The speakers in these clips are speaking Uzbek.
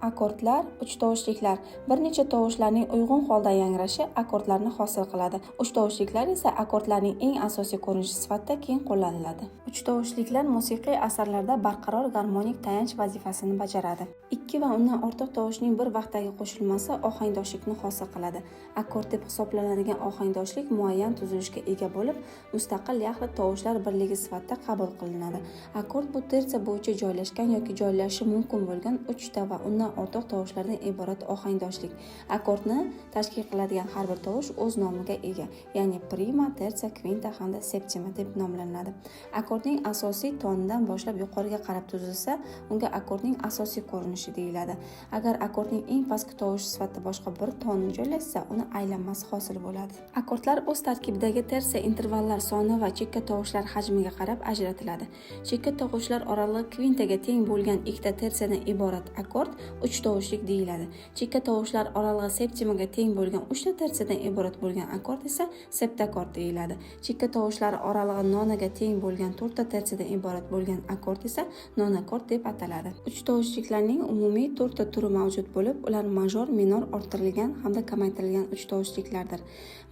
Akkordlar, uchtovushliklar. Bir necha tovushlarning uyg'un holda yangrashi akkordlarni hosil qiladi. Uchtovushliklar esa akkordlarning eng asosiy ko'rinishi sifatida keng qo'llaniladi. Uchtovushliklar musiqiy asarlarda barqaror garmonik tayanch vazifasini bajaradi. Ikki va undan ortiq tovushning bir vaqtdagi qo'shilmasi ohangdoshlikni hosil qiladi. Akkord deb hisoblanadigan ohangdoshlik muayyan tuzilishga ega bo'lib, mustaqil yaxlit tovushlar birligi sifatida qabul qilinadi. Akkord bu tersiya bo'yicha joylashgan yoki joylashishi mumkin bo'lgan uchta va undan ortiq tovushlardan iborat ohangdoshlik. Akkordni tashkil qiladigan har bir tovush o'z nomiga ega, ya'ni prima, tersiya, kvinta hamda septima deb nomlanadi. Akkordning asosiy tonidan boshlab yuqoriga qarab tuzilsa, unga akkordning asosiy ko'rinishi deyiladi. Agar akkordning eng pastki tovushi sifatida boshqa bir tonni joylashsa, uni aylanmasi hosil bo'ladi. Akkordlar o'z tarkibidagi tersiya intervallar soni va chekka tovushlar hajmiga qarab ajratiladi. Chekka tovushlar oralig'i kvintaga teng bo'lgan ikkita tersiyadan iborat akkord uch tovushlik deyiladi. Chekka tovushlar oralig'i septimaga teng bo'lgan uchta tersiyadan iborat bo'lgan akkord esa septakord deyiladi. Chekka tovushlar oralig'i nonaga teng bo'lgan to'rtta tersiyadan iborat bo'lgan akkord esa nonakord deb ataladi. Uch tovushliklarning umumiy to'rtta turi mavjud bo'lib, ular major, minor, orttirilgan hamda kamaytirilgan uch tovushliklardir.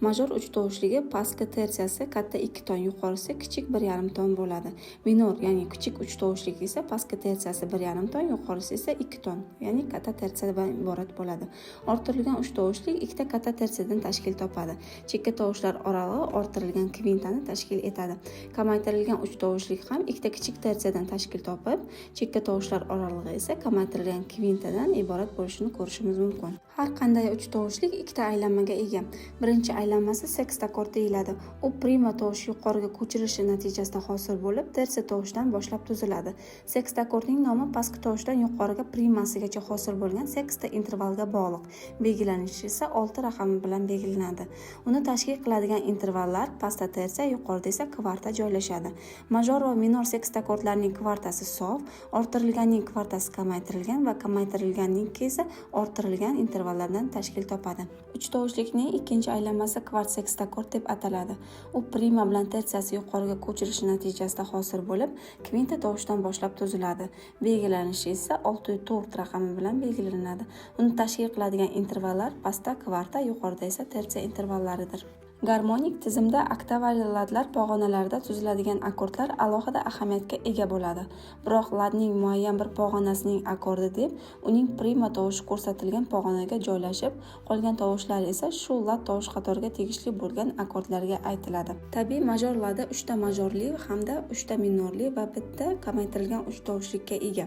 Major uch tovushligi pastki tersiyasi katta 2 ton, yuqorisi kichik 1,5 ton bo'ladi. Minor, ya'ni kichik uch tovushlik esa pastki tersiyasi 1,5 ton, yuqorisi esa 2 ton, ya'ni katta tersiyadan iborat bo'ladi. Orttirilgan uch tovushlik ikkita katta tersiyadan tashkil topadi. Chekka tovushlar oralig'i orttirilgan kvintani tashkil etadi. Kamaytirilgan uch tovushlik ham ikkita kichik tersiyadan tashkil topib, chekka tovushlar oralig'i esa kamaytirilgan kvintadan iborat bo'lishini ko'rishimiz mumkin. Har qanday uch tovushlik ikkita aylanmaga ega. Birinchi aylanmasi sekstakord deyiladi. U prima tovush yuqoriga ko'chirilishi natijasida hosil bo'lib, tersiya tovushidan boshlab tuziladi. Sekstakordning nomi pastki tovushdan yuqoriga primasigacha hosil bo'lgan seksta intervalga bog'liq. Belgilanishi esa 6 raqami bilan belgilanadi. Uni tashkil qiladigan intervallar pastda tersiya, yuqorida esa kvarta joylashadi. Major va minor sekstakordlarning kvartasi sof, orttirilganning kvartasi kamaytirilgan va kamaytirilganniki esa orttirilgan intervallardan tashkil topadi. Uch tovushlikning ikkinchi aylanmasi kvart sekstakord deb ataladi. U prima bilan tersiyasi yuqoriga ko'chirilishi natijasida hosil bo'lib, kvinta tovushidan boshlab tuziladi. Belgilanishi esa 6 4 raqami bilan belgilanadi. Uni tashkil qiladigan intervallar pastda kvarta, yuqorida esa tersiya intervallaridir. Garmonik tizimda oktavali ladlar pog'onalarida tuziladigan akkordlar alohida ahamiyatga ega bo'ladi. Biroq ladning muayyan bir pog'onasining akkordi deb uning prima tovushi ko'rsatilgan pog'onaga joylashib, qolgan tovushlar esa shu lad tovush qatoriga tegishli bo'lgan akkordlarga aytiladi. Tabiiy major ladi uchta majorli hamda uchta minorli va bitta kamaytirilgan uch tovushlikka ega.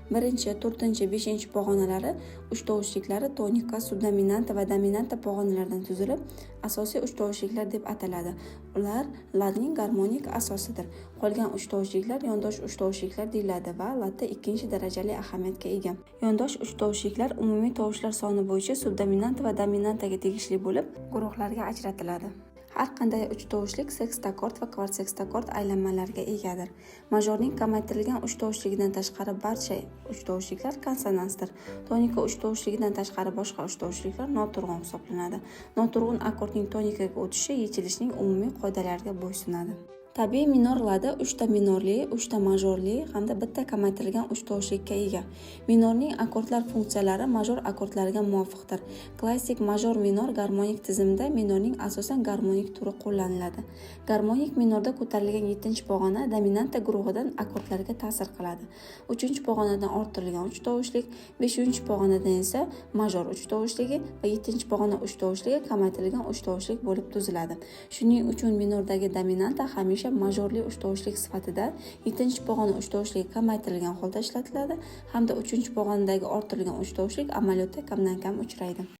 Birinchi, to'rtinchi, beshinchi pog'onalari uch tovushliklari tonika, subdominanta va dominanta pog'onalardan tuzilib, asosiy uch tovushliklar deb ataladi. Ular ladning garmonik asosidir. Qolgan uch tovushliklar yondosh uch tovushliklar deyiladi va ladda ikkinchi darajali ahamiyatga ega. Yondosh uch tovushliklar umumiy tovushlar soni bo'yicha subdominanta va dominantaga tegishli bo'lib, guruhlarga ajratiladi. Har qanday uch tovushlik sekstakord va kvartsekstakord aylanmalariga egadir. Majorning kamaytirilgan uch tovushligidan tashqari barcha uch tovushliklar konsonansdir. Tonika uch tovushligidan tashqari boshqa uch tovushliklar noturg'un hisoblanadi. Noturg'un akkordning tonikaga o'tishi yechilishining umumiy qoidalariga bo'ysunadi. Tabiiy minor ladi uchta minorli, uchta majorli hamda bitta kamaytirilgan uch tovushlikka ega. Minorning akkordlar funksiyalari major akkordlariga muvofiqdir. Klassik major minor garmonik tizimida minorning asosan garmonik turi qo'llaniladi. Garmonik minorda ko'tarilgan 7-pog'ona dominanta guruhidan akkordlarga ta'sir qiladi. 3-pog'onadan orttirilgan uch tovushlik, 5-pog'onadan esa major uch tovushligi va 7-pog'ona uch tovushligi kamaytirilgan uch tovushlik bo'lib tuziladi. Shuning uchun minordagi dominanta hamisha majorli uch tovushlik sifatida 7-pog'ona uch tovushligi kamaytirilgan holda ishlatiladi hamda 3-pog'onadagi orttirilgan uch tovushlik amaliyotda kamdan kam uchraydi.